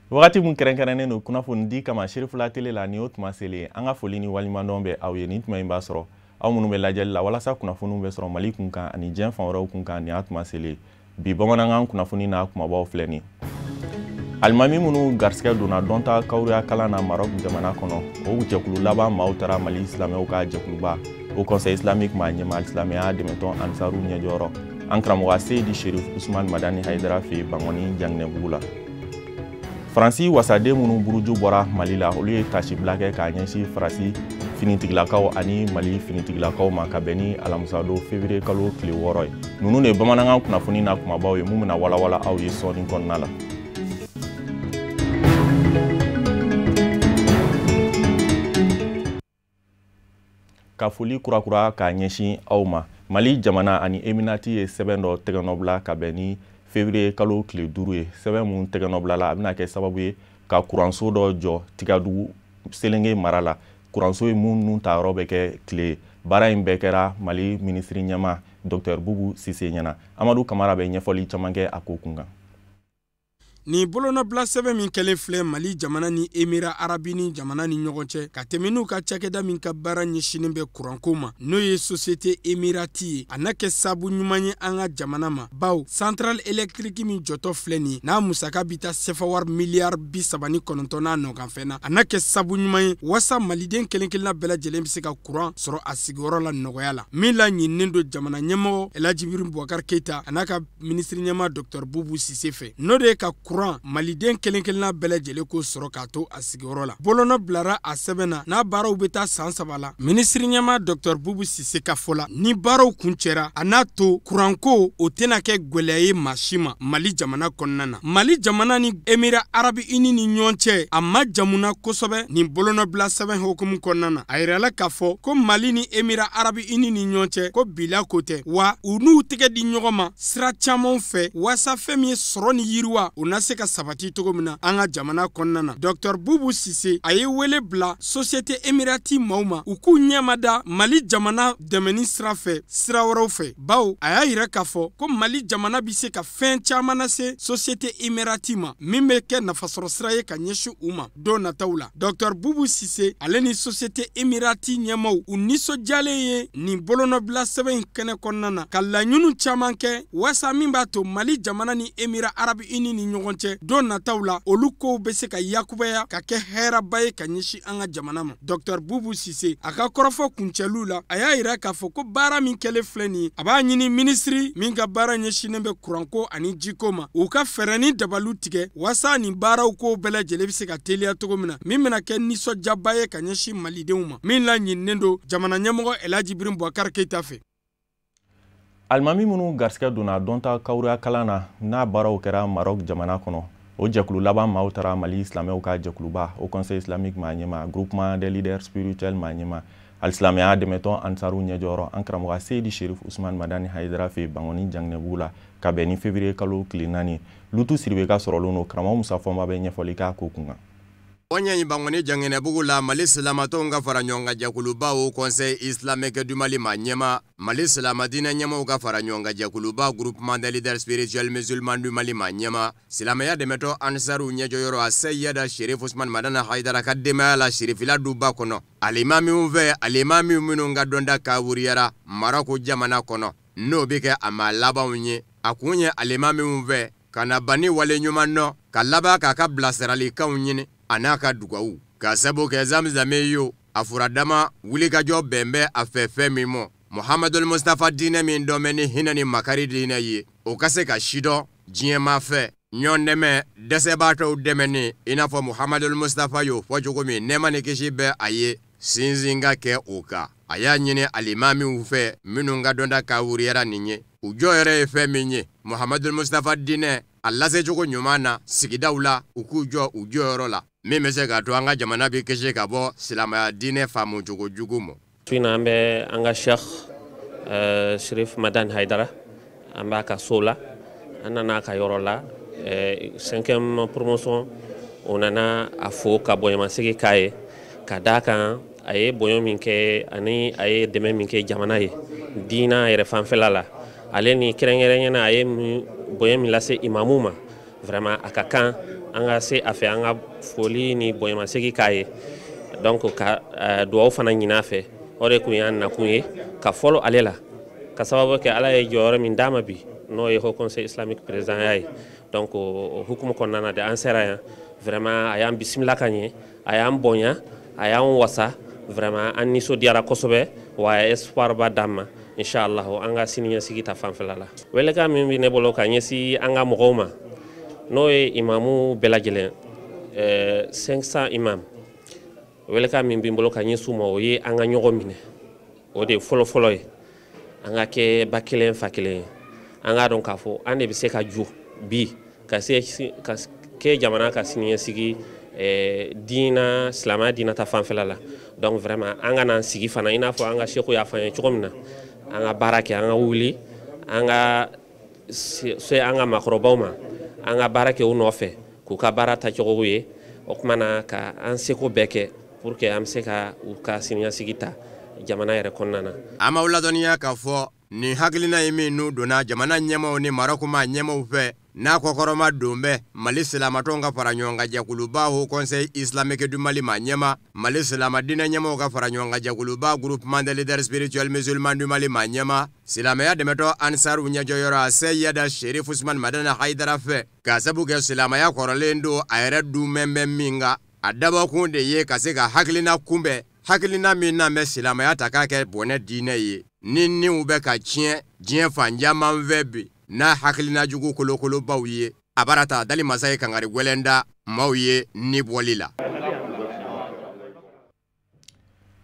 Wagati mun kɛrɛnkɛrɛnnen don kunnafoni di kama Cherifla télé la, nin y'o tuma selen. An ka foli ni waleɲumandɔn bɛ aw ye nin tuma in b'a sɔrɔ aw minnu bɛ lajɛli la walasa kunnafoniw bɛ sɔrɔ Mali kun kan ani diɲɛ fan wɛrɛw kun kan. Nin y'a tuma selen. Bi bamanankan kunnafoni n'a kumabaw filɛ nin. Alimami minnu garisigɛ donna dɔnta kawuruya kalan na Maroc jamana kɔnɔ, o jɛkulu laban maaw taara Mali silamɛw ka jɛkuluba au Conseil islamique maa ɲɛmaa silamɛya dɛmɛtɔn Ansaru ɲɛjɔyɔrɔ an karamɔgɔ Seyidi Cherif Ousmane Madani Hayidara fɛ yen Bankɔni Janginɛbugu la. Faransi wasaden minnu buruju bɔra Mali la, olu ye tasibila kɛ k'a ɲɛsin Faransi finitigilakaw ani Mali finitigilakaw ma ka bɛn ni alamisadon février kalo tile 6 ye. Ninnu de ye bamanankan kunnafoni n'a kumabaw ye mun bɛna walawala aw ye sɔɔni kɔnɔna la. Ka foli kurakura k'a ɲɛsin aw ma. Mali jamana ani Emirati ye sɛbɛn dɔ tɛgɛnɔbila ka bɛn ni février kalo tile 5 ye. Sɛbɛn mun tɛgɛnɔbila la, a bɛna kɛ sababu ye ka kuranso dɔ jɔ Tigadugu Selenge mara la. Kuranso ye mun nun ta yɔrɔ bɛ kɛ tile ye. Baara in bɛɛ kɛra Mali minisiri ɲɛmaa Docteur Boubou Cissé ɲɛna. Amadu Kamara bɛ ɲɛfɔli caman kɛ a ko kun kan. Nin bolonɔbila sɛbɛn min kɛlen filɛ Mali jamana ni Émirats arabes unis jamana ni ɲɔgɔn cɛ ka tɛmɛ n'u ka cakɛda min ka baara ɲɛsinnen bɛ kuranko ma, n'o ye Société Émirati ye, a na kɛ sabu ɲuman ye an ka jamana ma, bawo centrale électrique min jɔtɔ filɛ nin ye, n'a musaka bɛ taa sefa wari miliyari 39 n'a nɔkanfɛn na, a na kɛ sabu ɲuman ye walasa maliden kelen kelenna bɛɛ lajɛlen bɛ se ka kuran sɔrɔ a sigiyɔrɔ la nɔgɔya la. Min laɲininen don jamana ɲɛmɔgɔ El Hadji Ibrahim Boubacar Keïta a n'a ka minisiri ɲɛmaa Docteur Boubou Cissé fɛ, n'o de ye ka kuran maliden kelen kelenna bɛɛ lajɛlen k'o sɔrɔ k'a to a sigiyɔrɔ la. Bolonɔ bilara a sɛbɛn na n'a baaraw bɛ taa san 3 la. Minisiri ɲɛmaa Docteur Boubou Cissé ka fɔ la, ni baaraw kuncɛra, a n'a to kuranko o tɛna kɛ gwɛlɛya ye maa si ma Mali jamana kɔnɔna na. Mali jamana ni Émirats arabes unis ni ɲɔgɔn cɛ a ma jamuna kosɛbɛ nin bolonɔbila sɛbɛn hukumu kɔnɔna na. A yirala k'a fɔ ko Mali ni Émirats arabes unis ni ɲɔgɔn cɛ ko bila ko tɛ, wa u n'u tɛgɛ di ɲɔgɔn ma sira camanw fɛ walasa fɛn min ye sɔrɔ ni yiriwa o na se ka sabati cogo min na an ka jamana kɔnɔna na. Docteur Boubou Cissé a ye wele bila Société Émirati maaw ma u k'u ɲɛmada Mali jamana dɛmɛni sira fɛ sira wɛrɛw fɛ, bawo a y'a yira k'a fɔ ko Mali jamana bɛ se ka fɛn caman lase Société Émirati ma min bɛ kɛ nafasɔrɔ sira ye ka ɲɛsin u ma don nataw la. Docteur Boubou Cissé ale ni Société Émirati ɲɛmaaw u nisɔndiyalen ye nin bolonɔbila sɛbɛn in kɛnɛ kɔnɔna na ka laɲiniw caman kɛ walasa min b'a to Mali jamana ni Émirats arabes unis ni ɲɔgɔn cɛ don nataw la olu kow bɛ se ka yakubaya ka kɛ hɛrɛba ye ka ɲɛsin an ka jamana ma. Docteur Boubou Cissé a ka kɔrɔfɔ kuncɛliw la, a y'a yira k'a fɔ ko baara min kɛlen filɛ nin ye, a b'a ɲini minisiri min ka baara ɲɛsinnen bɛ kuranko ani jiko ma, u ka fɛɛrɛ ni dabaliw tigɛ walasa nin baaraw kow bɛɛ lajɛlen bɛ se ka teliya cogo min na, min bɛna kɛ nisɔndiyaba ye ka ɲɛsin malidenw ma, min laɲininen don jamana ɲɛmɔgɔ El Hadji Ibrahim Boubacar Keïta fɛ. Alimami minnu garisigɛ donna dɔnta kawuruya kalan na n'a baaraw kɛra Maroc jamana kɔnɔ, o jɛkulu laban maaw taara Mali silamɛw ka jɛkuluba au Conseil islamique maa ɲɛmaa groupement des leaders spirituels maa ɲɛmaa alisilamɛya dɛmɛtɔn Ansaru ɲɛjɔyɔrɔ an karamɔgɔ Seyidi Cherif Ousmane Madani Hayidara fɛ Bankɔni Janginɛbugu la ka bɛn ni février kalo tile 4. Lutu Siribe ka sɔrɔlen don. Karamɔgɔ Musa Fɔnba bɛ ɲɛfɔli k'a ko kun kan. O ɲɛ Bankɔni Janginɛbugu la, Mali silamatɔnw ka fara ɲɔgɔn kan jɛkuluba au Conseil islamique du Mali maa ɲɛmaa Mali silamɛdiinɛ ɲɛmaaw ka fara ɲɔgɔn kan jɛkuluba groupement des leaders spirituels musulmans du Mali maa ɲɛmaa silamɛya dɛmɛtɔ Ansaru ɲɛjɔyɔrɔ a Seyida Cherif Ousmane Madani Hayidara ka denbaya la Cherifila duba kɔnɔ. Alimamiw fɛ, alimamiw minnu ka dɔnta kawuriyara Maroc jamana kɔnɔ, n'o bɛ kɛ a maa labanw ye. A kun ye alimamiw fɛ ka na banni wale ɲuman dɔn ka laban k'a ka bilasiralikanw ɲini a n'a ka dugawu ka sabu kɛ zamzame yo a furadama wulikajɔ bɛn bɛ a fɛ fɛn min ma Muhamadul Mustafa diinɛ min dɔn bɛ ni hinɛ ni makari diinɛ ye, o ka se ka sidɔn diɲɛmaa fɛ ɲɔgɔn dɛmɛ dɛsɛbaatɔw dɛmɛni i n'a fɔ Muhamadul Mustafa y'o fɔ cogo min, nɛɛma ni kisi bɛ a ye, sinsin ka kɛ o kan. A y'a ɲini alimamiw fɛ minnu ka dɔnta kawuriyara nin ye, u jɔ yɛrɛ ye fɛn min ye Muhamadul Mustafa diinɛ a lasecogo ɲuman na sigidaw la, u k'u jɔ u jɔyɔrɔ la min bɛ se k'a to an ka jamana bɛ kisi ka bɔ silamɛya diinɛ faamucogo jugu ma. Su in na an bɛ an ka Cheikh Cherif Madani Hayidara, an b'a ka so la, an nana a ka yɔrɔ la, 5e promotion o nana a fo ka bonyamasegin k'a ye. Ka d'a kan a ye bonya min kɛ ani a ye dɛmɛ min kɛ jamana ye diina yɛrɛ fanfɛla la, ale ni kɛrɛnkɛrɛnyana a ye bonya min lase imamu ma, vraiment a ka kan an ka se a fɛ, an ka foli ni bonyamasegin k'a ye. Donc ka duwawu fana ɲini a fɛ, o de kun y'an nakun ye ka fɔlɔ ale la, ka sababu kɛ Ala ye jɔyɔrɔ min d'a ma bi, n'o ye Haut Conseil islamique président ya ye. Donc o hukumu kɔnɔna na de an sera yan. Vraiment a y'an bisimila ka ɲɛ, a y'an bonya, a y'an wasa. Vraiment an nisɔndiyara kosɛbɛ, wa a ye espoir ba d'an ma, inshallah, an ka siniɲɛsigi ta fanfɛla la. Welekan min bɛ ne bolo ka ɲɛsin an ka mɔgɔw ma, n'o ye imamu bɛɛ lajɛlen, 500 imam, welekan min bɛ n bolo ka ɲɛsin u ma, o ye an ka ɲɔgɔn minɛ. O de ye fɔlɔ-fɔlɔ ye, an ka kɛ ba kelen fa kelen ye. An k'a dɔn k'a fɔ an de bɛ se ka jɔ bi ka se ka kɛ jamana ka siniɲɛsigi diina, silamɛya diina ta fanfɛla la. Donc vraiment an ka n'an sigi fana, i n'a fɔ an ka seku y'a fɔ an ye cogo min na, an ka baara kɛ, an ka wuli, an ka se an ka maakɔrɔbaw ma, an ka baara kɛ u nɔfɛ k'u ka baara tacogo ye. O tuma na ka an seko bɛɛ kɛ pour que an bɛ se ka u ka siniɲɛsigi ta jamana yɛrɛ kɔnɔna na. An b'aw ladɔnniya k'a fɔ nin hakilina ye min n'u donna jamana ɲɛmaaw ni Marɔku maa ɲɛmaaw fɛ, n'a kɔkɔrɔma don bɛ Mali silamatɔnw ka fara ɲɔgɔn kan jɛkuluba Haut Conseil islamique du Mali maa ɲɛmaa, Mali silama diinɛ ɲɛmaaw ka fara ɲɔgɔn kan jɛkuluba Groupement des leaders spirituels musulmans du Mali maa ɲɛmaa, silamɛya dɛmɛtɔ Ansaru ɲɛjɔyɔrɔ a Seyida Sherif Usman Madani Hayidara fɛ, k'a sabu kɛ silamɛya kɔrɔlen don a yɛrɛ dumɛn bɛ min kan. A dabɔkun de ye ka se ka hakilina kunbɛn, hakilina min n'an bɛ silamɛya ta k'a kɛ bɔnɛ diinɛ ye, ni niw bɛ ka tiɲɛ diɲɛ fan caman fɛ bi n'a hakilina jugu kolokolobaw ye. A baara ta dali masa ye kangari gwɛlɛn da maaw ye ni bɔli la.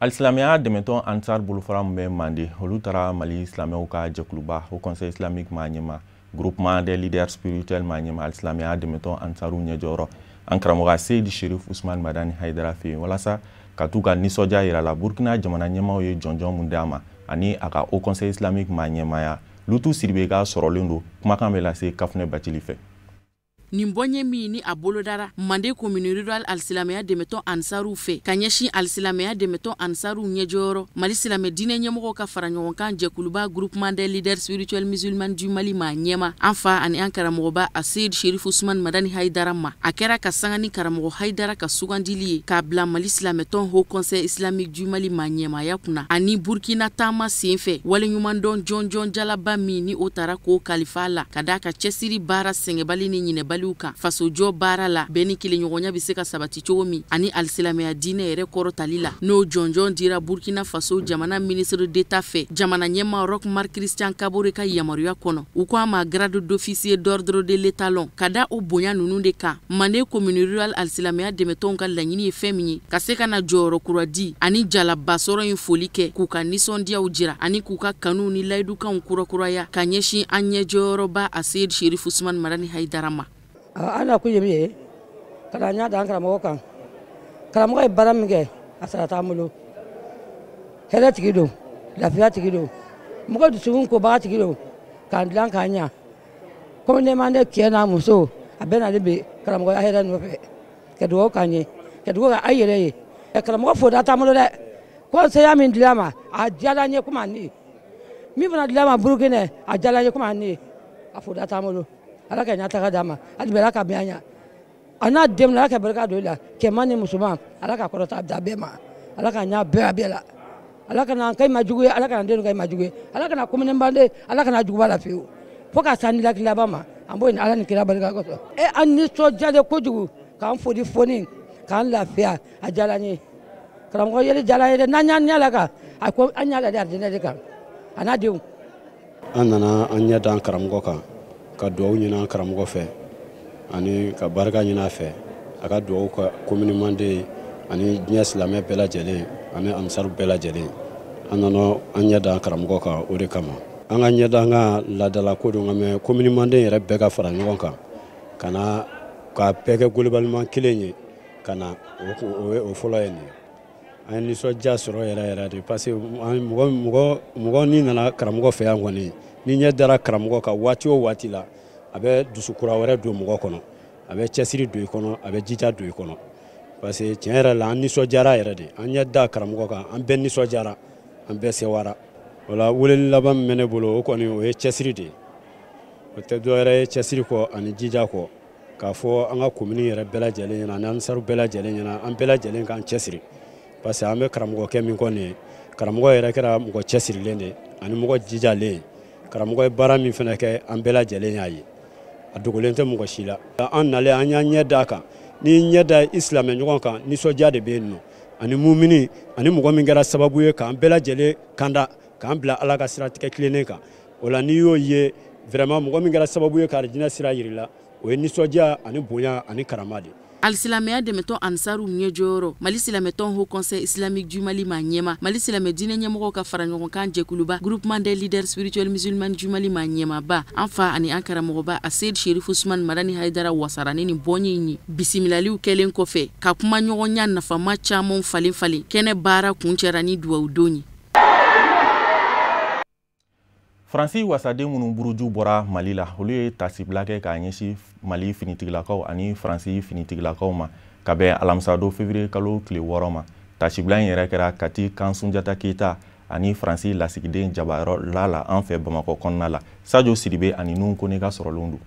Alisilamɛya dɛmɛtɔn Ansar bolofara min bɛ Mande, olu taara Mali silamɛw ka jɛkuluba Haut Conseil islamique maa ɲɛma, Groupement des leaders spirituels maa ɲɛma, alisilamɛya dɛmɛtɔn Ansaru ɲɛjɔyɔrɔ, an karamɔgɔ Seyidi Sherif Usman Madani Hayidara fɛ yen, walasa ka t'u ka nisɔndiya yira la Burkina jamana ɲɛmaaw ye jɔnjɔn mun d'a ma ani a ka Haut Conseil islamique maa ɲɛmaaya. Lutu Siribe ka sɔrɔlen don, kumakan bɛ lase Kafunɛ Bacili fɛ. Nin bɔɲɛ min ni a bolodara Mande commune rurale alisilamɛya dɛmɛtɔn Ansaru fɛ ka ɲɛsin alisilamɛya dɛmɛtɔn Ansaru ɲɛjɔyɔrɔ, Mali silamɛ diinɛ ɲɛmɔgɔw ka fara ɲɔgɔn kan jɛkuluba Groupement des leaders spirituels musulmans du Mali maa ɲɛma, an fa ani an karamɔgɔba Aseyid Sherif Usman Madani Hayidara ma, a kɛra ka sanga ni karamɔgɔ Hayidara ka sugandili ye k'a bila Mali silamɛtɔn Haut Conseil islamique du Mali maa ɲɛmaya kunna, ani Burkina taama sen fɛ waleɲumandɔn jɔnjɔn jalaba min ni o taara k'o kalifa la ka d'a ka cɛsiri baara sɛgɛnbali ni ɲinɛbali kan fasojɔ baara la, bɛn ni kelenɲɔgɔnya bɛ se ka sabati cogo min ani alisilamɛya diinɛ yɛrɛ kɔrɔtali la. N'o jɔnjɔn dira Burkina Faso jamana ministre d'État fɛ jamana ɲɛmaa Roch Marc Christian Kabore ka yamaruya kɔnɔ, u ko a ma grade d'officier d'ordre de l'étalon. Ka da o bonya ninnu de kan, Mande commune rurale alisilamɛya dɛmɛtɔnw ka laɲini ye fɛn min ye, ka se ka na jɔyɔrɔ kura di ani jalaba sɔrɔ in foli kɛ, k'u ka nisɔndiyaw jira ani k'u ka kanu ni layidukanw kurakuraya ka ɲɛsin an ɲɛjɔyɔrɔba Aseyid Sherif Usman Madani Hayidara ma. An na kun ye min ye, ka na ɲɛ da an karamɔgɔ kan. Karamɔgɔ ye baara min kɛ, a sara t'an bolo. Hɛrɛ tigi don, lafiya tigi don, mɔgɔ dusukun kobaga tigi don, k'an dilan k'an ɲa. Komi ne ma ne cɛ n'a muso, a bɛɛ n'ale bɛ karamɔgɔya hɛrɛ nɔfɛ. Ka dugawu k'an ye, ka dugawu kɛ an yɛrɛ ye. Karamɔgɔ foda t'an bolo dɛ. Conseiller min dila ma, a diyara n ye komi a ni ye. Min fana dila ma Burukina, a diyara n ye komi a ni ye. A foda t'an bolo. Ala ka ɲa taga d'a ma, hali bi Ala ka bɛn an ɲa. A n'a denw Ala ka barika don i la, cɛman ni musoman, Ala ka kɔrɔta da bɛɛ ma. Ala ka ɲa bɛɛ a bɛɛ la. Ala kana kɛ ma jugu ye, Ala kana den kɛ ma jugu ye, Ala kana komini bande, Ala kana juguba la fiyewu. Fo ka s'an nilakili laban ma, an b'o ɲini Ala ni kira barika kosɔn. E an nisɔndiyalen kojugu k'an foli foni, k'an lafiya, a diyara n ye. Karamɔgɔ yeli diyara n ye dɛ, n'an y'an ɲɛ la kan, a ko an ɲɛ la de arijinɛ de kan, a n'a denw. An nana an ɲɛ da an karamɔgɔ kan, ka dugawu ɲini an karamɔgɔ fɛ ani ka barika ɲini a fɛ, a ka dugawu ka komini Mande ani diɲɛ silamɛ bɛɛ lajɛlen ani ansaru bɛɛ lajɛlen. An nana an ɲɛ da an karamɔgɔ kan o de kama. An ka ɲɛ da an ka laadala ko don, nka mɛ komini Mande yɛrɛ bɛɛ ka fara ɲɔgɔn kan ka na ka bɛɛ kɛ golobalima kelen ye ka na, o fɔlɔ ye nin ye. An ye nisɔndiya sɔrɔ yɛrɛ yɛrɛ de, parce que mɔgɔ n'i nana karamɔgɔ fɛ yan kɔni, ni ɲɛ dara karamɔgɔ kan waati o waati la, a bɛ dusu kura wɛrɛ don mɔgɔ kɔnɔ, a bɛ cɛsiri don i kɔnɔ, a bɛ jija don i kɔnɔ. Parce que tiɲɛ yɛrɛ la, an nisɔndiyara yɛrɛ de. An ɲɛ da karamɔgɔ kan, an bɛɛ nisɔndiyara, an bɛɛ sewara. O la, weleli laban min bɛ ne bolo, o kɔni, o ye cɛsiri de ye. O tɛ dɔwɛrɛ ye cɛsiri kɔ ani jija kɔ. K'a fɔ an ka komini yɛrɛ bɛɛ lajɛlen ɲɛna ani ansaru bɛɛ lajɛlen ɲɛna, an bɛɛ lajɛlen k'an cɛsiri, parce que an bɛ karamɔgɔkɛ min kɔ nin ye, karamɔgɔ yɛrɛ kɛra mɔgɔ cɛsirilen de ani mɔgɔ jijalen. Karamɔgɔ ye baara min fana kɛ, an bɛɛ lajɛlen y'a ye, a dogolen tɛ mɔgɔ si la. An nalen, an y'an ɲɛ d'a kan. N'i ɲɛ da i silamɛ ɲɔgɔn kan, nisɔndiya de bɛ yen nɔ, ani mumini ani mɔgɔ min kɛra sababu ye k'an bɛɛ lajɛlen kanda, k'an bila Ala ka siratigɛ tilennen kan. O la, n'i y'o ye vraiment, mɔgɔ min kɛra sababu ye ka alijinɛ sira yir'i la, o ye nisɔndiya ani bonya ani karama de. Alisilamɛya dɛmɛtɔn Ansaru ɲɛjɔyɔrɔ, Mali silamɛtɔn Haut Conseil islamique du Mali ma ɲɛma, Mali silamɛ diinɛ ɲɛmɔgɔw ka fara ɲɔgɔn kan jɛkuluba, Groupement des leaders spirituels musulmans du Mali ma ɲɛmaba, an fa ani an karamɔgɔba Aseyid Sherif Usman Madani Hayidara wasara ni nin bɔnye in ye. Bisimilaliw kɛlen kɔfɛ ka kuma ɲɔgɔnya nafama caman falen falen, kɛnɛ baara kuncɛra ni duwawudon ye. Faransi wasaden minnu buruju bɔra Mali la, olu ye tasibila kɛ k'a ɲɛsin Mali finitigilakaw ani Faransi finitigilakaw ma ka bɛn alamisadon février kalo tile 6 ma. Tasibila in yɛrɛ kɛra Kati kan Sunjata Keyita ani Faransi lasigiden jabayɔrɔ la la an fɛ Bamakɔ kɔnɔna la. Sadio Sidibe ani Nuhu Kone ka sɔrɔlenw don.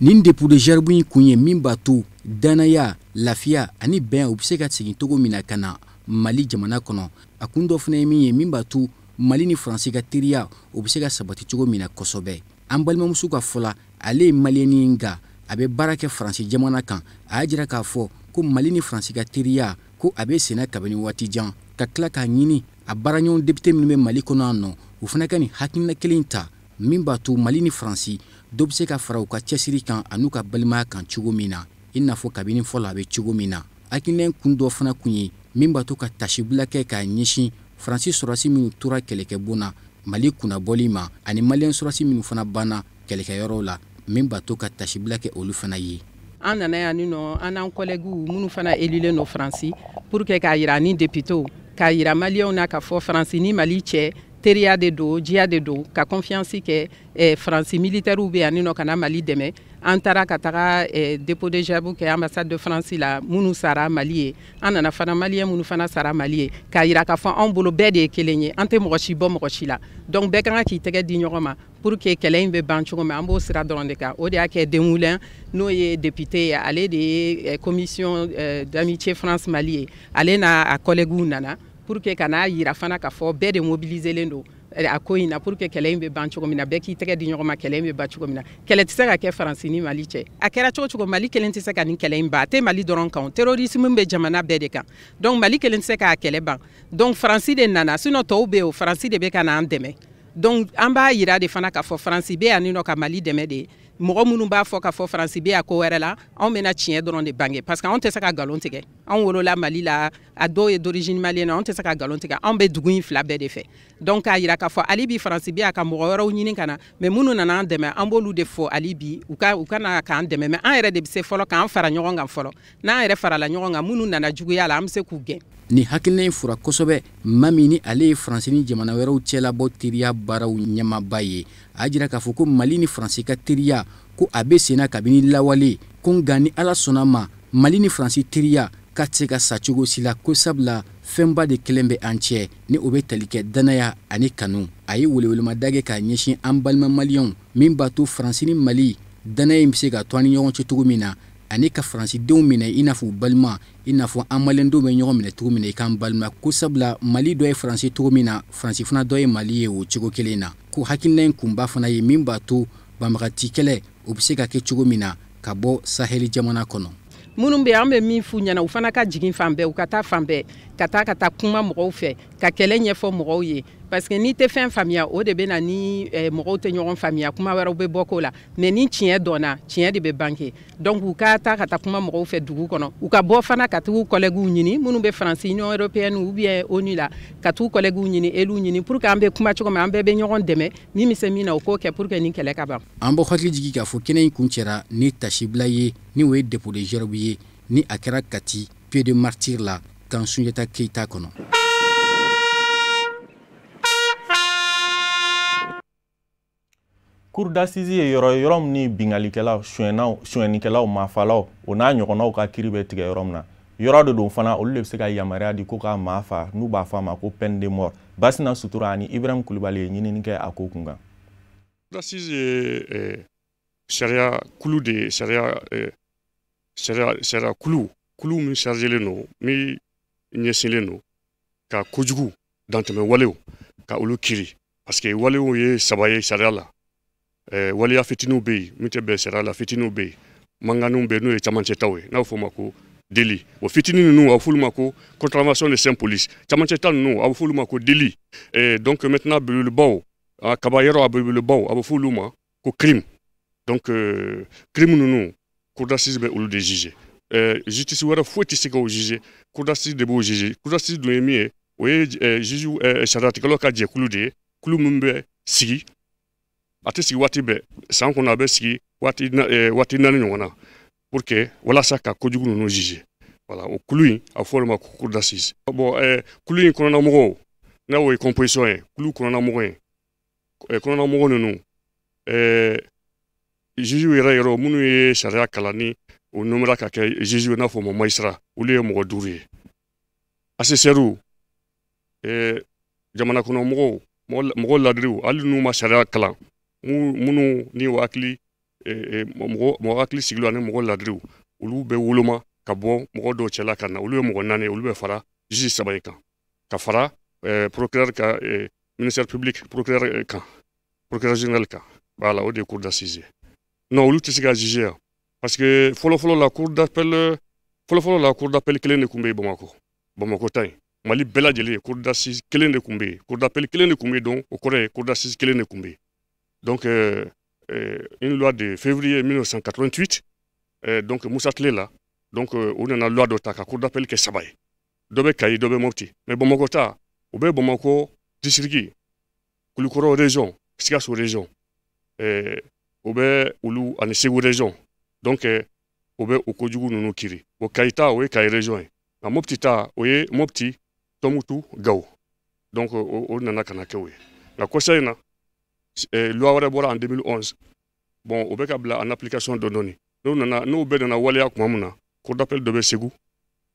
Nin dépôt de gerbe in kun ye min b'a to danaya, lafiya ani bɛn, u bɛ se ka segin cogo min na ka na Mali jamana kɔnɔ. A kun dɔ fana ye min ye, min b'a to Mali ni Faransi ka teriya, o bɛ se ka sabati cogo min na kosɛbɛ. An balimamuso ka fɔ la, ale ye maliyɛni ye, nka a bɛ baara kɛ Faransi jamana kan. A y'a jira k'a fɔ ko Mali ni Faransi ka teriya, ko a bɛ senna kabini waati jan, ka tila k'a ɲini a baaraɲɔgɔn député minnu bɛ Mali kɔnɔ yan nɔ, u fana ka nin hakilina kelen ta min b'a to Mali ni Faransi dɔ bɛ se ka fara u ka cɛsiri kan an'u ka balimaya kan cogo min na, i n'a fɔ kabini fɔlɔ a bɛ cogo min na. Hakilina kun dɔ fana kun ye min b'a to ka tasibila kɛ k'a ɲɛsin Faransi sɔrɔdasi minnu tora kɛlɛkɛbon na Mali kunnabɔli ma, ani maliyɛn sɔrɔdasi minnu fana banna kɛlɛkɛyɔrɔw la, min b'a to ka tasibila kɛ olu fana ye. An nana yan ni nɔ, an n'an collègues minnu fana élulen don Faransi, pour que k'a yira ni députés, k'a yira maliyɛnw na k'a fɔ Faransi ni Mali cɛ teriya de don, diya de don, ka confiance kɛ. Faransi militaires bɛ yan ni nɔ ka na Mali dɛmɛ. An taara ka taga dépôt de gerbe kɛ ambassade de France la, minnu sara Mali ye. An nana fana, maliyɛn minnu fana sara Mali ye, k'a yira k'a fɔ anw bolo bɛɛ de ye kelen ye, an tɛ mɔgɔ si bɔ mɔgɔ si la. Donc bɛɛ kan k'i tɛgɛ di ɲɔgɔn ma pour que kɛlɛ in bɛ ban cogo min. An b'o sira dɔrɔn de kan. O de y'a kɛ Demoulin, n'o ye député ye, ale de ye commission d'amitié France Mali ye, ale n'a a collègues nana pour que ka n'a yira fana k'a fɔ bɛɛ de mobiliselen don a ko in na, pour que kɛlɛ in bɛ ban cogo min na, bɛɛ k'i tɛgɛ di ɲɔgɔn ma, kɛlɛ in bɛ ban cogo min na. Kɛlɛ tɛ se ka kɛ Faransi ni Mali cɛ. A kɛra cogo cogo, Mali kelen tɛ se ka nin kɛlɛ in ban. A tɛ Mali dɔrɔn kan, terrorisme bɛ jamana bɛɛ de kan. Donc Mali kelen tɛ se k'a kɛlɛ ban. Donc Faransi de nana, sinon tɔw bɛ yen o, Faransi de bɛ ka n'an dɛmɛ. Donc an b'a yira de fana k'a fɔ Faransi bɛ yan nɔ ka Mali dɛmɛ de. Mɔgɔ minnu b'a fɔ k'a fɔ Faransi bɛ yan ko wɛrɛ la, anw bɛna tiɲɛ dɔrɔn de bange, parce que anw tɛ se ka nkalon tigɛ. Anw wolola Mali la, a dɔw ye d'origine malienne, anw tɛ se ka nkalon tigɛ. Anw bɛ dugu in fila bɛɛ de fɛ. Donc k'a yira k'a fɔ hali bi Faransi bɛ yan ka mɔgɔ wɛrɛw ɲini ka na, mais minnu nana an dɛmɛ, an b'olu de fɔ hali bi u ka na k'an dɛmɛ. Mais an yɛrɛ de bɛ se fɔlɔ k'an fara ɲɔgɔn kan fɔlɔ. N'an yɛrɛ farala ɲɔgɔn kan, minnu nana juguya la, an bɛ se k'u gɛn. Nin hakilina in fura kosɛbɛ. Maa min ni ale ye Faransi ni jamana wɛrɛw cɛlabɔ teriya baaraw ɲɛmaaba ye, a y'a jira k'a fɔ ko Mali ni Faransi ka teriya, ko a bɛ senna kabini lawale, ko nka ni Ala sɔnna ma, Mali ni Faransi teriya k'a tɛ se ka sa cogo si la, ko sabula fɛnba de kelen bɛ an cɛ, ni o bɛ tali kɛ danaya ani kanu. A ye welewelemada kɛ k'a ɲɛsin an balima maliyɛnw, min b'a to Faransi ni Mali danaya in bɛ se ka to an ni ɲɔgɔn cɛ cogo min na, ani ka faransidenw minɛ i n'a fɔ u balima, i n'a fɔ an maliyɛndenw bɛ ɲɔgɔn minɛ cogo min na i k'an balima, ko sabula Mali dɔ ye Faransi cogo min na, Faransi fana dɔ ye Mali ye o cogo kelen na. Ko hakilina in kunba fana ye min b'a to banbagati kɛlɛ, o bɛ se ka kɛ cogo min na ka bɔ Saheli jamana kɔnɔ. Minnu bɛ, an bɛ min f'u ɲɛna, u fana ka jigin fan bɛɛ, u ka taa fan bɛɛ, ka taa kuma mɔgɔw fɛ, ka kɛlɛ ɲɛfɔ mɔgɔw ye, parce que n'i tɛ fɛn faamuya, o de bɛ na ni mɔgɔw tɛ ɲɔgɔn faamuya, kuma wɛrɛw bɛ bɔ ko la. Mais ni tiɲɛ dɔnna, tiɲɛ de bɛ bange. Donc u ka taa ka taa kuma mɔgɔw fɛ dugu kɔnɔ, u ka bɔ fana ka t'u collègues ɲini minnu bɛ Faransi, Union européenne ou bien ONU la, ka t'u collègues ɲini, élus ɲini, pour que an bɛ kuma cogo min, an bɛɛ bɛ ɲɔgɔn dɛmɛ. Min bɛ se min na, o k'o kɛ pour que nin kɛlɛ ka ban. An b'aw hakili jigin k'a fɔ kɛnɛ in kuncɛra ni tasibila ye, ni o ye dépôt de gerbe ye, ni a kɛra Kati Pied de Martyr la kan Sunjata Keyita kɔnɔ. Cour d'assises ye yɔrɔ ye, yɔrɔ min ni bingalikɛlaw, sonyɛnaw, sonyɛnikɛlaw, maafalaw, o n'a ɲɔgɔnnaw ka kiiri bɛ tigɛ yɔrɔ min na. Yɔrɔ de don fana, olu de bɛ se ka yamaruya di ko ka maa fa, n'u b'a fɔ a ma ko peine de mort. Basina Sutura ani Ibrahim Kulibali ye ɲinini kɛ a ko kun kan. D'assises ye sariya kulu de ye, sariya kulu min chargelen don, min ɲɛsinlen don ka kojugu dantɛmɛ walew ka olu kiri, parce que walew ye saba ye sariya la. Waleya fitininw bɛ yen min tɛ bɛn sariya la, fitininw bɛ yen, mankanninw bɛ yen n'o ye camancɛtaw ye, n'a bɛ fɔ o ma ko délit. O fitinin ninnu, a bɛ f'olu ma ko contravention de simple police. Camancɛta ninnu, a bɛ f'olu ma ko délit. Donc maintenant, belebelebaw, kaba yɔrɔ a belebelebaw, a bɛ f'olu ma ko crime. Donc crime ninnu, cour d'assises bɛ olu de juger. Justice wɛrɛ foyi tɛ se k'o juger, cour d'assises de b'o juger. Cour d'assises dun ye min ye, o ye juge sariyatigɛlaw ka jɛkulu de ye, kulu min bɛ sigi, a tɛ sigi waati bɛɛ, san kɔnɔ a bɛ sigi waati 4 ɲɔgɔn na, pour que walasa ka kojugu ninnu juger. Voilà, o kulu in, a bɛ fɔ o de ma ko cour d'assises. Bon, kulu in kɔnɔna mɔgɔw, n'a o ye composition ye, kulu kɔnɔna mɔgɔ ye, kɔnɔna mɔgɔ ninnu, juge yɛrɛ minnu ye sariya kalan ni o nommera ka kɛ juge ye, n'a fɔ o ma magistrat, olu ye mɔgɔ 5 ye. Assesseurs, jamana kɔnɔ mɔgɔw, mɔgɔ ladiriw, hali n'u ma sariya kalan, minnu ni o hakili mɔgɔ hakili sigilen ani mɔgɔ ladiriw, olu bɛ woloma ka bɔ mɔgɔ dɔw cɛla ka na, olu ye mɔgɔ 4 ye, olu bɛ fara juge 3 in kan, ka fara procureur ka ministère public procureur kan, procureur général kan. Voilà, o de ye cour d'assises ye. Non, olu tɛ se ka juger yan, parce que fɔlɔfɔlɔ la cour d'appel, fɔlɔfɔlɔ la cour d'appel kelen de tun bɛ yen Bamakɔ ta in, Mali bɛɛ lajɛlen cour d'assises kelen de tun bɛ yen, cour d'appel kelen de tun bɛ yen, donc o kɔrɔ ye cour d'assises kelen de tun bɛ yen. Donc une loi de février 1988, donc Musa tile la, donc u nana loi dɔ ta ka cour d'appel kɛ 3 ye, dɔ bɛ Kayi, dɔ bɛ Mopti. Mais Bamakɔ ta, o bɛ Bamakɔ district, Kulukɔrɔ région, Sikaso région, o bɛ olu ani Segu région. Donc o bɛ o kojugu ninnu kiri. O Kayi ta, o ye Kayi région ye, nka Mopti ta, o ye Mopti, Tɔnbukutu, Gawo. Donc o nana ka na kɛ o ye. Nka kɔsa in na, loi wɛrɛ bɔra en 2011. Bon, o bɛ ka bila en application dɔɔni dɔɔni. N'o nana, n'o bɛɛ nana waleya tuma min na, cour d'appel dɔ bɛ Segu,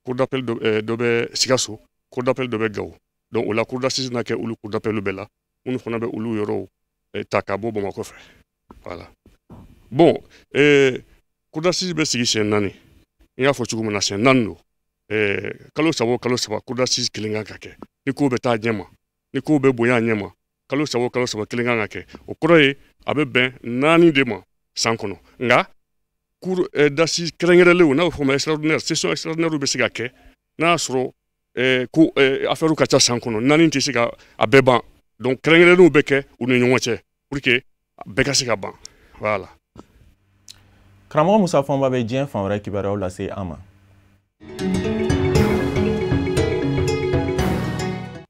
cour d'appel dɔ bɛ Sikaso, cour d'appel dɔ bɛ Gawo. Donc o la cour d'assises na kɛ olu cour d'appel bɛɛ la, minnu fana bɛ olu yɔrɔw ta ka bɔ Bamakɔ fɛ. Voilà. Bon, cour d'assises bɛ sigi siɲɛ 4. N y'a fɔ cogo min na, siɲɛ 4 don. Kalo 3 o kalo 3, cour d'assises kelen kan ka kɛ. Ni ko bɛ taa ɲɛ ma, ni ko bɛ bonya ɲɛ ma, kalo 3 o kalo 3 kelen kan ka kɛ. O kɔrɔ ye a bɛ bɛn 4 de ma san kɔnɔ. Nka cour d'assises kɛrɛnkɛrɛnlenw, n'a bɛ fɔ o ma extraordinaire, session extraordinaire bɛ se ka kɛ n'a y'a sɔrɔ ko affaire ka ca san kɔnɔ, 4 tɛ se ka a bɛɛ ban. Donc kɛrɛnkɛrɛnnenw bɛ kɛ u ni ɲɔgɔn cɛ pour que bɛɛ ka se ka ban. Voilà. Karamɔgɔ Musa Fɔnba bɛ diɲɛ fan wɛrɛ kibaruyaw lase an ma.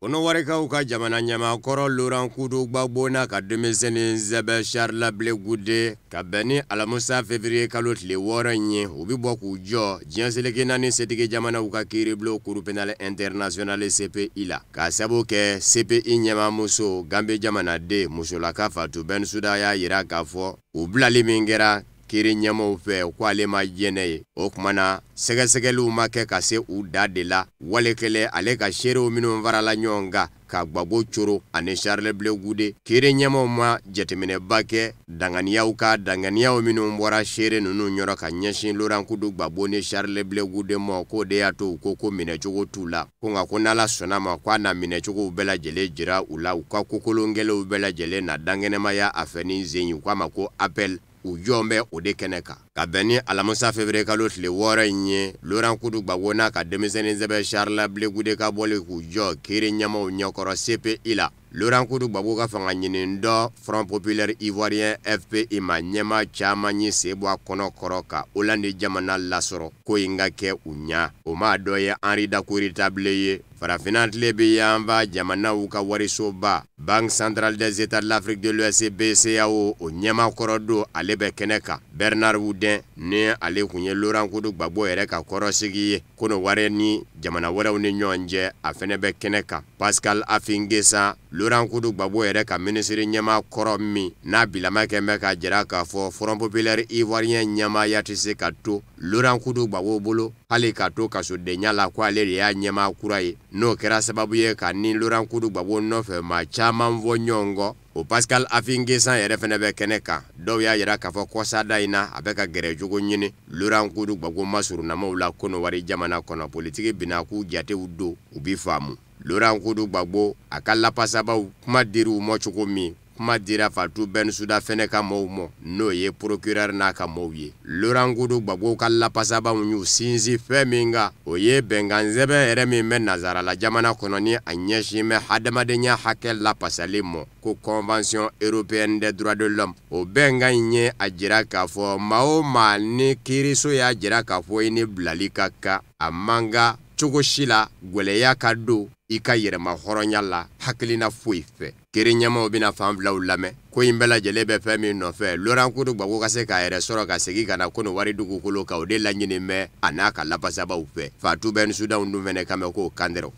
Kɔnɔwarikaw ka jamana ɲɛmaakɔrɔ Laurent Kudu Gbagbo n'a ka denmisɛnnin sɛbɛ Charles Blé Goudé ka bɛn ni alamisa février kalo tile 6 in ye, u bɛ bɔ k'u jɔ diɲɛ seleke 4 setigi jamanaw ka kiiribulon Cour pénale internationale CPI la, k'a sabu kɛ CPI ɲɛmaamuso Gambi jamanaden musolaka Fatou Bensouda y'a jira k'a fɔ u bilali min kɛra kiiri ɲɛmaaw fɛ ko ale ma jɛnɛ ye. O tuma na sɛgɛsɛgɛliw ma kɛ ka se u da de la, wale kelen ale ka seerew minnu farala ɲɔgɔn kan ka Gbagbo coro ani Charles Blé Goudé, kiiri ɲɛmaaw ma jateminɛba kɛ danganiyaw ka danganiyaw minnu bɔra seere ninnu yɔrɔ ka ɲɛsin Laurent Kudu Gbagbo ni Charles Blé Goudé ma, k'o de y'a to u ko minɛcogo t'u la, ko nka ko n'Ala sɔnna ma k'a na minɛcogow bɛɛ lajɛlen jira u la, u ka kokolonkɛlenw bɛɛ lajɛlen na dankɛnɛmaya a fɛ ni sen ye, u k'a ma ko appel. U jɔn bɛ o de kɛnɛ kan ka bɛn ni alamisa février kalo tile 6 in ye. Laurent Kudu Gbagbo n'a ka denmisɛnnin sɛbɛ Charles Blé Goudé ka bɔli k'u jɔ kiiri ɲɛmaaw ɲɛkɔrɔ CPI la. Laurent Kudu Gbagbo ka fanga ɲini dɔ Front Populaire Ivoirien FPI ma ɲɛmaa caman ye sen bɔ a kɔnɔ kɔrɔ ka Hollande jamana lasɔrɔ ko in ka kɛ u ɲa. O maa dɔ ye Henri Dacoury Tablé ye, farafinna tile bɛ yanfa jamanaw ka warisoba Banque centrale des États de l'Afrique de l'Ouest BCEAO o ɲɛmaa kɔrɔ don, ale bɛ kɛnɛ kan. Bernard Houdin ni ale tun ye Laurent Kudu Gbagbo yɛrɛ ka kɔrɔsigi ye Kɔnɔwari ni jamana wɛrɛw ni ɲɔgɔn cɛ, a fɛnɛ bɛ kɛnɛ kan. Pascal Affi N'Guessan, Laurent Kudu Gbagbo yɛrɛ ka minisiri ɲɛmaa kɔrɔ min n'a bilama kɛ bɛ ka jira k'a fɔ Front Populaire Ivoirien ɲɛmaaya tɛ se ka to Laurent Kudu Gbagbo bolo. Hali k'a to kasodenya la ko ale de y'a ɲɛmaa kura ye, n'o kɛra sababu ye ka ni Laurent Kudu Gbagbo nɔfɛ maa caman fɔ ɲɔgɔn kɔ. O Pascal Affi-N'Guessan yɛrɛ fɛnɛ bɛ kɛnɛ kan. Dɔw y'a yira k'a fɔ kɔsada in na a bɛ ka gɛrɛjogo ɲini Laurent Kudu Gbagbo masurunnamaw la Kɔnɔwari jamana kɔnɔ. Politiki binakun jatew don, u bi faamu. Laurent Kudu Gbagbo a ka lapasabaw kuma dir'u ma cogo min, kuma dira Fatou Bensouda fɛnɛ ka mɔɔw mɔ, n'o ye procureur n'a ka mɔɔw ye. Laurent Kudu Gbagbo ka lapasabaw y'u sinsin fɛn min kan, o ye bɛnkansɛbɛn yɛrɛ min bɛ Nansarala jamana kɔnɔ ni a ɲɛsin bɛ hadamadenya hakɛ lapasali mɔ, ko Convention européenne des droits de l'homme. O bɛnkan in ye a jira k'a fɔ maa o maa ni kiiriso y'a jira k'a fɔ i ni bilali ka kan, a man kan cogo si la gwɛlɛya ka don i ka yɛrɛma hɔrɔnya la hakilina foyi fɛ. Kiri ɲɛmaw bɛna fan filaw lamɛn. Ko in bɛɛ lajɛlen bɛ fɛn min nɔfɛ, Laurent Kudu Gbagbo ka se k'a yɛrɛ sɔrɔ ka segin ka na Kɔnɔwari dugukolo kan, o de laɲini bɛ a n'a ka lapasabaw fɛ. Fatou Bensouda dun fɛnɛ kan bɛ k'o kantɛrɛw.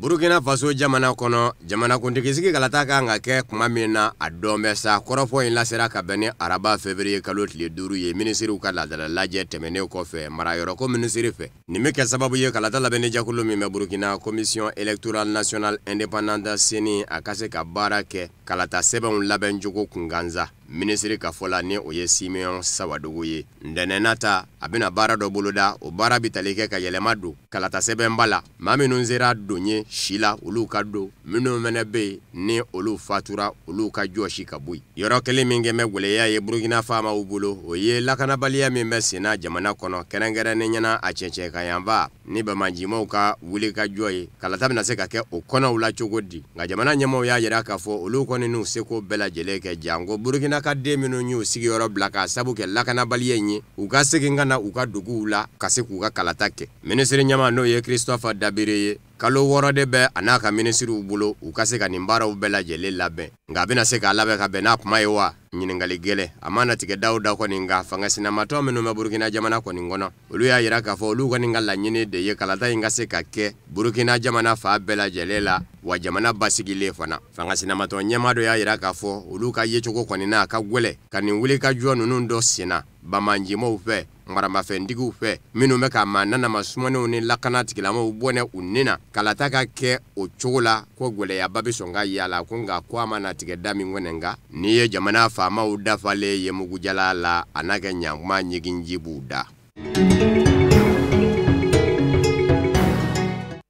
Burkina Faso jamana kɔnɔ, jamanakuntigisigi kalata kan ka kɛ kuma min na, a dɔn bɛ sa. Kɔrɔfɔ in lasera ka bɛn ni araba février kalo tile 5 ye, minisiriw ka laadala lajɛ tɛmɛnen kɔfɛ marayɔrɔko minisiri fɛ. Nin bɛ kɛ sababu ye kalata labɛnni jɛkulu min bɛ Burkina, Commission électorale nationale indépendante CENI, a ka se ka baara kɛ kalata sɛbɛnw labɛncogo kunkansa. Minisiri ka fɔ la, ni o ye Simeon Sawadogo ye, ntɛnɛn nata a bɛna baara dɔ boloda. O baara bɛ tali kɛ ka yɛlɛma don kalata sɛbɛnba la. Maa minnu sera don ye si la, olu ka don, minnu fɛnɛ bɛ yen ni olu fatura, olu ka jɔsi ka bɔ yen. Yɔrɔ kelen min kɛ bɛ gwɛlɛya ye Burkina faamaw bolo, o ye lakanabaliya min bɛ senna jamana kɔnɔ, kɛrɛnkɛrɛnnen ɲɛna a cɛncɛn kan yanfa ni bamajimaw ka wuli ka jɔ ye. Kalata bɛna se ka kɛ o kɔnɔw la cogo di? Nka jamana ɲɛmaaw y'a jira k'a fɔ olu kɔni n'u seko bɛɛ lajɛlen kɛ, janko Burkina ka den minnu y'u sigiyɔrɔ bila k'a sabu kɛ lakanabaliya in ye, u ka segin ka na u ka duguw la ka se k'u ka kalata kɛ. Minisiri ɲɛmaa n'o ye Christophe Dabire ye, kalo 6 de bɛ a n'a ka minisiriw bolo u ka se ka nin baaraw bɛɛ lajɛlen labɛn. Nka a bɛna se k'a labɛn ka bɛn n'a kuma ye wa? Ɲininkali gɛlɛn a mana tigɛ daw da kɔni. Nka fanga sinamatɔ minnu bɛ Burkina jamana kɔni kɔnɔ, olu y'a jira k'a fɔ olu kɔni ka laɲini de ye kalata in ka se ka kɛ Burkina jamana fan bɛɛ lajɛlen la, wa jamana basigilen fana. Fanga sinamatɔ ɲɛmaa dɔ y'a jira k'a fɔ olu ka yecogo kɔni n'a ka gwɛlɛ ka nin wulikajɔ ninnu dɔ senna bamanjimaw fɛ, maramafɛntigiw fɛ, minnu bɛ ka maa nanama sumanenw ni lakana tigilamɔgɔw bɔnɛ u ni na. Kalata ka kɛ o cogo la, ko gwɛlɛyaba bɛ sɔn ka yala ko nka ko a mana tigɛ da min kɔni, nka n'i ye jamana faamaw dafalen ye mugujala la, a n'a kɛ ɲankuma ɲiginji b'u da.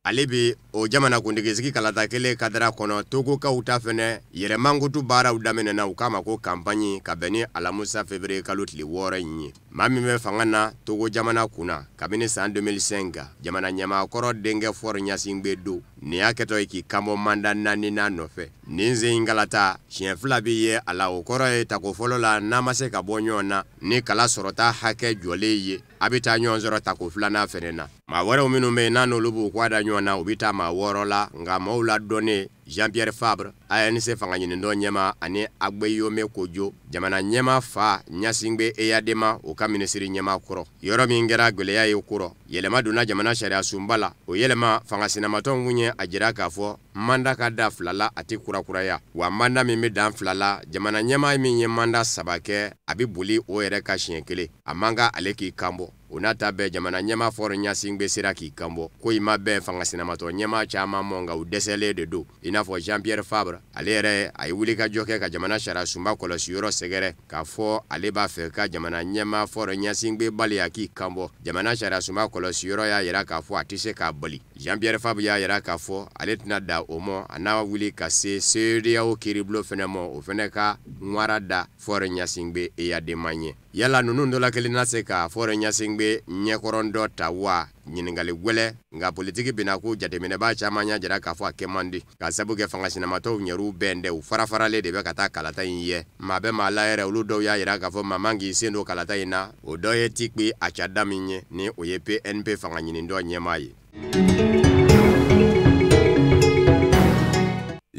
Ale bi o jamanakuntigisigi kalata kelen kadara kɔnɔ, Togokaw ta fɛnɛ yɛrɛ mankutu baaraw daminɛna, u k'a ma ko campagne, ka bɛn ni alamisa février kalo tile 6 in ye. Maa min bɛ fanga na Togo jamana kunna kabini san 2005, jamana ɲɛmaakɔrɔ denkɛ Faure Gnassingbé don, nin y'a kɛtɔ ye k'i kanbɔ mandat 4nan nɔfɛ. Nin sen in kalata siɲɛ 2 bi ye a la, o kɔrɔ ye tako fɔlɔ la n'a ma se ka bɔ ɲɔgɔn na ni kala sɔrɔta hakɛ jɔlen ye, a bɛ taa ɲɔgɔn sɔrɔ tako 2nan fɛnɛ na. Maa wɛrɛw minnu bɛ yen n'a n'olu b'u kɔ da ɲɔgɔn na, u bɛ taa maa 6 la. Nka maaw ladɔnnen Jean-Pierre Fabre, ANC fanga ɲinitɔn ɲɛmaa, ani Agbeyome Kodjo, jamana ɲɛmaa fa Gnassingbé Eyadema, o ka minisiri ɲɛmaa kɔrɔ. Yɔrɔ min kɛra gwɛlɛya ye kɔrɔ, yɛlɛma donna jamana sariya sunba la. O yɛlɛma fanga sinamatɔnw kun ye a jira k'a fɔ manda ka da 2 la, a tɛ kurakuraya. Wa manda min bɛ dan 2 la, jamana ɲɛmaa min ye manda 3 kɛ, a bɛ boli o yɛrɛ ka siɲɛ 1, a man kan ale k'i kanbɔ. O n'a ta bɛɛ, jamana ɲɛmaa Faure Gnassingbé sera k'i kanbɔ. Ko in ma bɛn fanga sinamatɔ ɲɛmaa caman mɔ, nka u dɛsɛlen de don. I n'a fɔ Jean-Pierre Fabre, ale yɛrɛ a ye wulikajɔ kɛ ka jamana sariya sunba kɔlɔsi yɔrɔ sɛgɛrɛ k'a fɔ ale b'a fɛ ka jamana ɲɛmaa Faure Gnassingbé bali a k'i kanbɔ. Jamana sariya sunba kɔlɔsi yɔrɔ y'a jira k'a fɔ a tɛ se k'a bali. Jean-Pierre Fabre y'a jira k'a fɔ ale tɛna da o mɔ, a n'a wuli ka se CEDEAO kiiribulon fɛnɛ mɔ, o fɛnɛ ka ŋwara da Faure Gnassingbé Eyadema ɲɛ. Yala ninnu dɔ la kelen na se ka Faure Gnassingbé ɲɛkɔrɔn dɔ ta wa? Ɲininkali gwɛlɛ. Nka politiki bina ko jateminɛbaa caman y'a jira k'a fɔ a kɛ man di, k'a sabu kɛ fanga sinamatɔw ɲɛr'u bɛn dɛ, u farafaralen de bɛ ka taa kalata in ye. Maa bɛ maa la yɛrɛ, olu dɔw y'a jira k'a fɔ maa man k'i sen don kalata in na. O dɔ ye Tikpi Atchadam ye, ni o ye PNP fanga ɲinitɔn ɲɛmaa ye.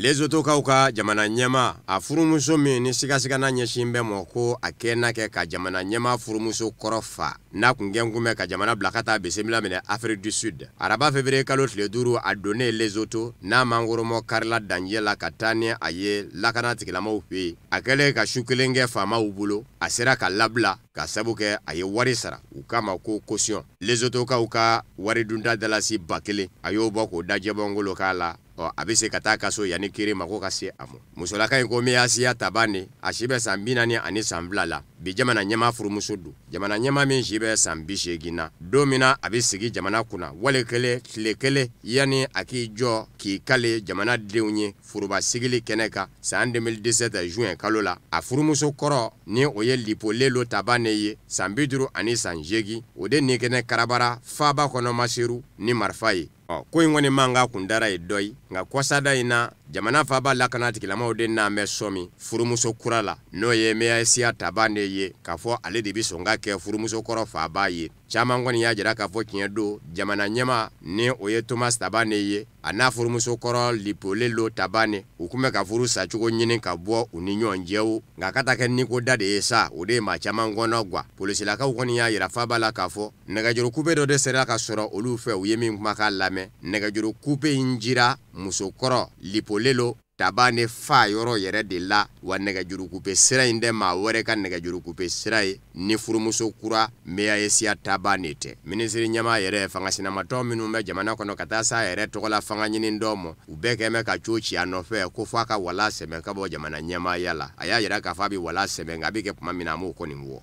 Lesotokaw ka jamana ɲɛmaa, a furumuso min ni sigasigana ɲɛsin bɛ mɔ ko a kɛ n'a kɛ ka jamana ɲɛmaa furumuso kɔrɔ fa, n'a kun kɛ kun bɛ ka jamana bila ka taa bisimila minɛ Afrique du Sud. Araba février kalo tile 5, a donnen Lesoto n'a mangoromɔ karila danjɛ la ka taa ni a ye lakana tigilamaw fɛ yen. A kɛlen ka su kelen kɛ faamaw bolo, a sera ka labila ka sabu kɛ a ye wari sara u kama ko caution. Lesotokaw ka wari dunta dalasi 1000, a y'o bɔ k'o da jɛbɔnkolo k'a la. Ɔ, a bɛ se ka taa kaso yanni kiri mako ka se a ma. Musolaka in ko Meyasiya Tabane, a si bɛ san 42 la. Bi jamana ɲɛmaa furumuso don. Jamana ɲɛmaa min si bɛ san 80 na, don min na a bɛ sigi jamana kunna wale kelen tile kelen yanni a k'i jɔ k'i kale jamana denw ye foroba sigili kɛnɛ kan san 2017 juin kalo la. A furumuso kɔrɔ ni o ye Lipolelo Tabane ye, san 58, o de ni kɛnɛ karabara faaba kɔnɔ Maseru ni marifa ye. Ɔ, ko in kɔni man ka kun dara ye dɔ ye, nka kɔsada in na jamana faaba lakana tigilamaw de n'an bɛ sɔmi furumuso kura la, n'o ye Meyasiya Tabane ye, k'a fɔ ale de bɛ sɔn ka kɛ furumuso kɔrɔ faaba ye. Caman kɔni y'a jira k'a fɔ tiɲɛ don, jamana ɲɛmaa ni o ye Thomas Tabane ye, a n'a furumuso kɔrɔ Lipolelo Tabane, u kun bɛ ka furu sacogo ɲini ka bɔ u ni ɲɔgɔn cɛ, nka ka taa kɛ niko da de ye sa, o de ye maa caman kɔnɔ gwa. Polisilakaw kɔni y'a jira faaba la k'a fɔ nɛgɛjuru coupe dɔ de sera ka sɔrɔ olu fɛ, u ye min kumakan lamɛn. Nɛgɛjuru coupe in jira musokɔrɔ Lipolelo Tabane fa yɔrɔ yɛrɛ de la, wa nɛgɛjuru coupe sira in tɛ maa wɛrɛ ka nɛgɛjuru coupe sira ye ni furumuso kura Meyasiya Tabane tɛ. Minisiri ɲɛmaa yɛrɛ, fanga sinamatɔ minnu bɛ jamana kɔnɔ ka taa s'a yɛrɛ tɔgɔla fanga ɲini dɔ ma, u bɛɛ kɛn bɛ ka co ci a nɔfɛ ko f'a ka wala sɛmɛ ka bɔ jamana ɲɛmaaya la. A y'a jira k'a fɔ a bɛ wala sɛmɛ, nka a bɛ kɛ tuma min na a m'o kɔni bɔ.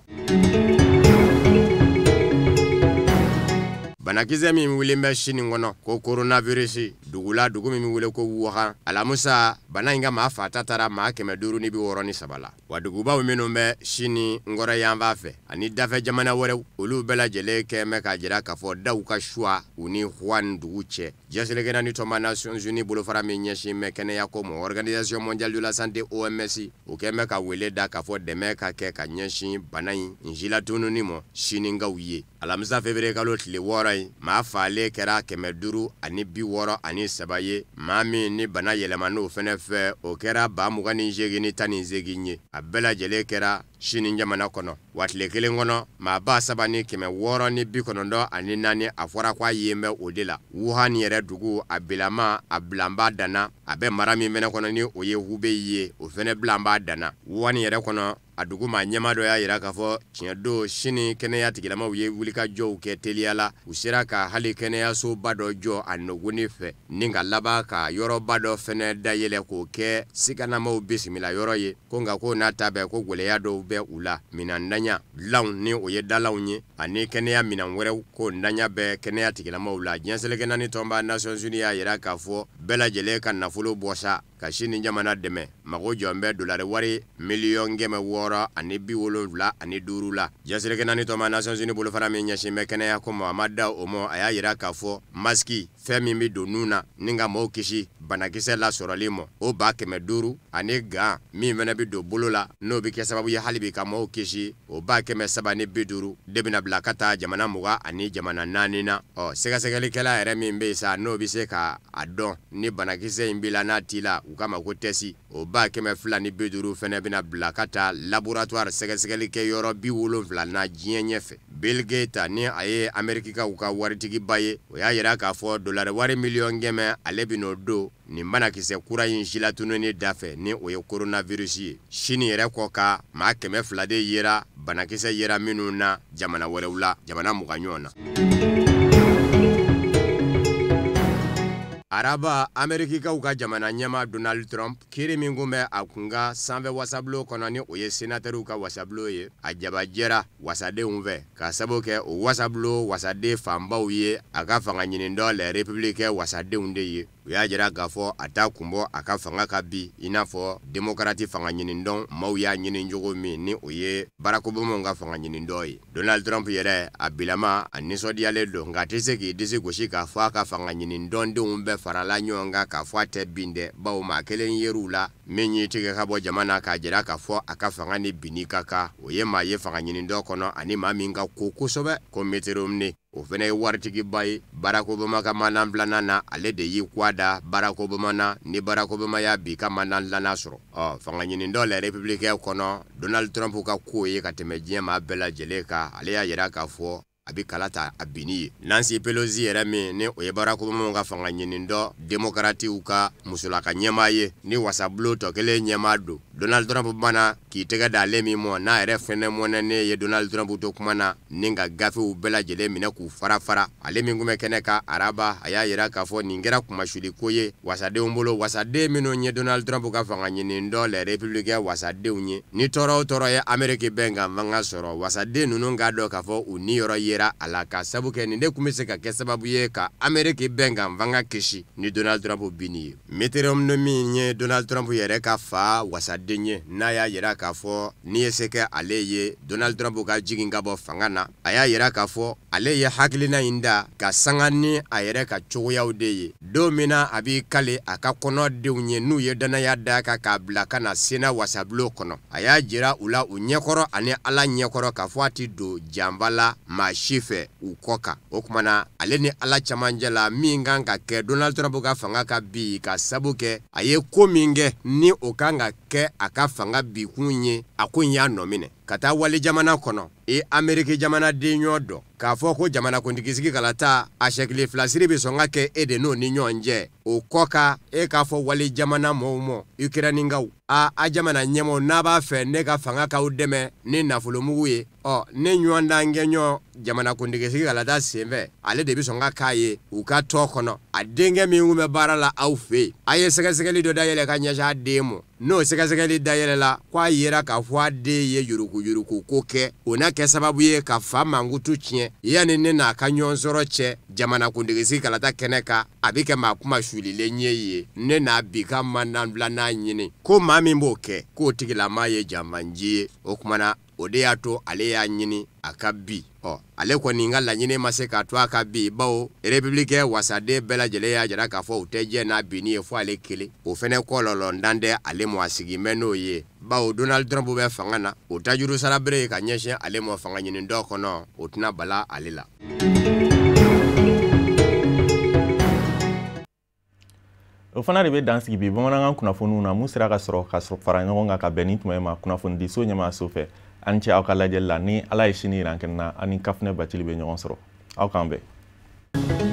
Banakisɛ min wulilen bɛ Sini kɔnɔ ko coronavirus, dugu la dugu min bɛ wele ko Wuhan, alamusa bana in ka maa fata taara maa 563 la. Wa dugubaw minnu bɛ Sini nkɔrɔ yanfan fɛ ani dafɛ jamana wɛrɛw, olu bɛɛ lajɛlen kɛn bɛ k'a jira k'a fɔ daw ka suwa u ni Wuhan dugu cɛ. Diɲɛ seleke naani tɔnba Nations Unies bolofara min ɲɛsin bɛ kɛnɛya ko ma, Organisation mondiale de la santé OMS, o kɛn bɛ ka wele da k'a fɔ dɛmɛ ka kɛ ka ɲɛsin bana in nsilatununi ma Sinikaw ye. Alamisa février kalo tile 6 in, maa faalen kɛra 563 ye. Maa min ni bana yɛlɛma n'o fɛnɛ fɛ, o kɛra 28,018 ye. A bɛɛ lajɛlen kɛra Sini jamana kɔnɔ. Wa tile kelen kɔnɔ, maa 3694, a fɔra k'a yen bɛ o de la. Wuhan yɛrɛ dugu a bilama a bilanba danna, a bɛ mara min fɛnɛ kɔnɔ ni o ye Hubei ye, o fɛnɛ bilanba danna. Wuhan yɛrɛ kɔnɔ, a dugu maa ɲɛmaa dɔ y'a jira k'a fɔ tiɲɛ don, Sini kɛnɛya tigilamaw ye wulikajɔw kɛ teliya la. U sera ka hali kɛnɛyasoba dɔ jɔ a nɔgɔni fɛ, ni ka laban ka yɔrɔba dɔ fɛnɛ dayɛlɛ k'o kɛ siganamaw bisimila yɔrɔ ye. Ko nka ko n'a ta bɛɛ, ko gɛlɛya dɔw bɛ u la. Minɛn ntanya dilanw ni o ye dalanw ye, ani kɛnɛya minɛn wɛrɛw, ko ntanya bɛ kɛnɛya tigilamaw la. Diɲɛ seleke naani tɔnba Nations Unies y'a jira k'a fɔ bɛɛ lajɛlen ka nafolo bɔ sa ka Sini jamana dɛmɛ. Mago jɔn bɛ dolari wari 675 miliyɔn la. Diɲɛ seleke naani tɔnba Nations Unies bolofara min ɲɛsin bɛ kɛnɛya ko ma, a ma da o ma. A y'a jira k'a fɔ masque, fɛn min bɛ don nun na ni ka maaw kisi banakisɛ lasɔrɔli ma, o 500,000, ani gants min fana bɛ don bolo la n'o bɛ kɛ sababu ye hali bi ka maaw kisi, o 350,000 de bɛna bila ka taa jamana 20 ani jamana 4 na. Ɔ, sɛgɛsɛgɛlikɛla yɛrɛ min bɛ yen sa, n'o bɛ se ka a dɔn ni banakisɛ in b'i la n'a t'i la, u k'a ma ko test, o 250,000 fana bɛna bila ka taa laboratoire sɛgɛsɛgɛlikɛ yɔrɔ 70 na diɲɛ ɲɛfɛ. Bill Gates, ni a ye Amerikikaw ka waritigiba ye, o y'a jira k'a fɔ dolari wari 100 miliyɔn, ale bɛn'o don nin banakisɛ kura in silatununi dafɛ, ni o ye coronavirus ye. Sini yɛrɛ kɔ ka maa 200 de yera banakisɛ yera minnu na jamana wɛrɛw la, jamana 20 ɲɔgɔn na. Araba, Amerikikaw ka jamana ɲɛmaa Donald Trump, kiri min kun bɛ a kunkan sanfɛ wasabulon kɔnɔ, ni o ye senatɛriw ka wasabulon ye, a jabajɛra wasadenw fɛ ka sababu kɛ o wasabulon wasaden fanbaw ye a ka fanga ɲinindɔ les républicains wasadenw de ye. U y'a jira k'a fɔ a t'a kunbɔ a ka fanga ka bi i n'a fɔ démocrate fanga ɲinindɔn maaw y'a ɲini cogo min, ni o ye Barack Obama ka fanga ɲinindɔ ye. Donald Trump yɛrɛ, a bilama a nisɔndiyalen don, nka a tɛ se k'i disi gosi k'a fɔ a ka fanga ɲinindɔndenw bɛɛ farala ɲɔgɔn kan k'a fɔ a tɛ bin dɛ, bawo maa kelen yer'u la. Min y'i tigɛ ka bɔ jama na k'a jira k'a fɔ a ka fanga ni binni ka kan, o ye maa ye fanga ɲini dɔ kɔnɔ ani maa min ka ko kosɛbɛ, ko Mitt Romney. O fana ye waritigiba ye. Barack Obama ka mandat filanan na, ale de y'i kwa da Barack Obama na ni Barack Obama y'a bi ka mandat filanan sɔrɔ. Ɔ fanga ɲini dɔ la républicain kɔnɔ, Donald Trump ka ko ye ka tɛmɛ diɲɛ maa bɛɛ lajɛlen kan, ale y'a jira k'a fɔ a bɛ kala ta a binni ye. Nancy Pelosi yɛrɛ min ni o ye Barack Obama ka fanga ɲini dɔ démocratiw ka musolaka ɲɛmaa ye, ni wasabulon tɔ kelen ɲɛmaa don, Donald Trump banna k'i tɛgɛ d'ale min mɔ, n'a yɛrɛ fɛnɛ mɔnɛnen ye Donald Trump to kuma na ni ka gafew bɛɛ lajɛlen minɛ k'u fara fara. Ale min tun bɛ kɛnɛ kan araba, a y'a jira k'a fɔ nin kɛra kunmasuli ko ye wasadenw bolo, wasaden minnu ye Donald Trump ka fanga ɲini dɔ les républicains wasadenw ye. Ni tɔɔrɔ o tɔɔrɔ ye Amérique bɛnkan fanga sɔrɔ, wasaden ninnu k'a dɔn k'a fɔ u niyɔrɔ yera a la, ka sabu kɛ nin de tun bɛ se ka kɛ sababu ye ka Amérique bɛnkan fanga kisi ni Donald Trump binni ye. Mitt Romney min ye Donald Trump yɛrɛ ka fa wasaden ye, n'a y'a jira k'a fɔ n'i ye se kɛ ale ye Donald Trump ka jigin ka bɔ fanga na, a y'a jira k'a fɔ ale ye hakilina in da ka sanga ni a yɛrɛ ka cogoyaw de ye. Don min na a b'i kale a ka kɔnɔdenw ye n'u ye danaya da kan k'a bila ka na Sénat wasabulon kɔnɔ, a y'a jira u la u ɲɛkɔrɔ ani Ala ɲɛkɔrɔ k'a fɔ a ti don janfa la maa si fɛ u kɔ kan. O tuma na ale ni Ala camancɛ la min kan ka kɛ Donald Trump ka fanga ka bi, ka sabu kɛ a ye ko min kɛ ni o kan ka kɛ a ka fanga bikun ye, a ko in y'a nɔ minɛ ka taa wali jamana kɔnɔ. I Ameriki jamanaden ɲɔ dɔn k'a fɔ ko jamanakuntigisigi kalata a sɛkili filasiri bɛ sɔn ka kɛ e de n'o ni ɲɔgɔn cɛ. O kɔ kan e k'a fɔ wali jamana mɔgɔw mɔ, Ukrainikaw, a jamana ɲɛmɔgɔ, n'a b'a fɛ ne ka fanga k'aw dɛmɛ ni nafolomugu ye, ɔ ne ɲɔgɔn dan kɛ ɲɔgɔn jamanakuntigisigi kalata senfɛ, ale de bɛ sɔn ka k'a ye u ka tɔ kɔnɔ. A denkɛ min tun bɛ baara la aw fɛ yen, a ye sɛgɛsɛgɛli dɔ dayɛlɛ ka ɲɛsin a den ma. N'o sɛgɛsɛgɛli dayɛlɛla k'a yera k'a fɔ a den ye yuruguyurugu ko kɛ, o na kɛ sababu ye ka fa mankutu tiɲɛ. Yanni ne n'a ka ɲɔgɔn sɔrɔ cɛ jamanakuntigisigi kalata kɛnɛ kan, a bɛ kɛ maa kuma sulilen ye ne n'a bi ka mandat filanan ɲini. Ko maa min b'o kɛ, k'o tigilamaa ye janfanji ye. O tuma na o de y'a to ale y'a ɲini a ka bi. Ɔ ale kɔni ka laɲini ma se k'a to a ka bi, bawo républicain wasaden bɛɛ lajɛlen y'a jira k'a fɔ u tɛ jɛ n'a binni ye fo ale kelen. O fɛnɛ kɔlɔlɔ dan tɛ ale mɔ, a sigi mɛn n'o ye, bawo Donald Trump bɛ fanga na, o tajuru sarabere ka ɲɛsin ale mɔ fanga ɲini dɔ kɔnɔ, o tɛna bala ale la. O fana de bɛ dan sigi bi bamanankan kunnafoniw na mun sera ka sɔrɔ ka fara ɲɔgɔn kan ka bɛn ni tuma in ma kunnafonidiso ɲɛmaaso fɛ. An cɛ aw ka lajɛli la, ni Ala ye sini yira an kɛnɛ na, an ni Kafunɛ Bacili bɛ ɲɔgɔn sɔrɔ. Aw k'an bɛn.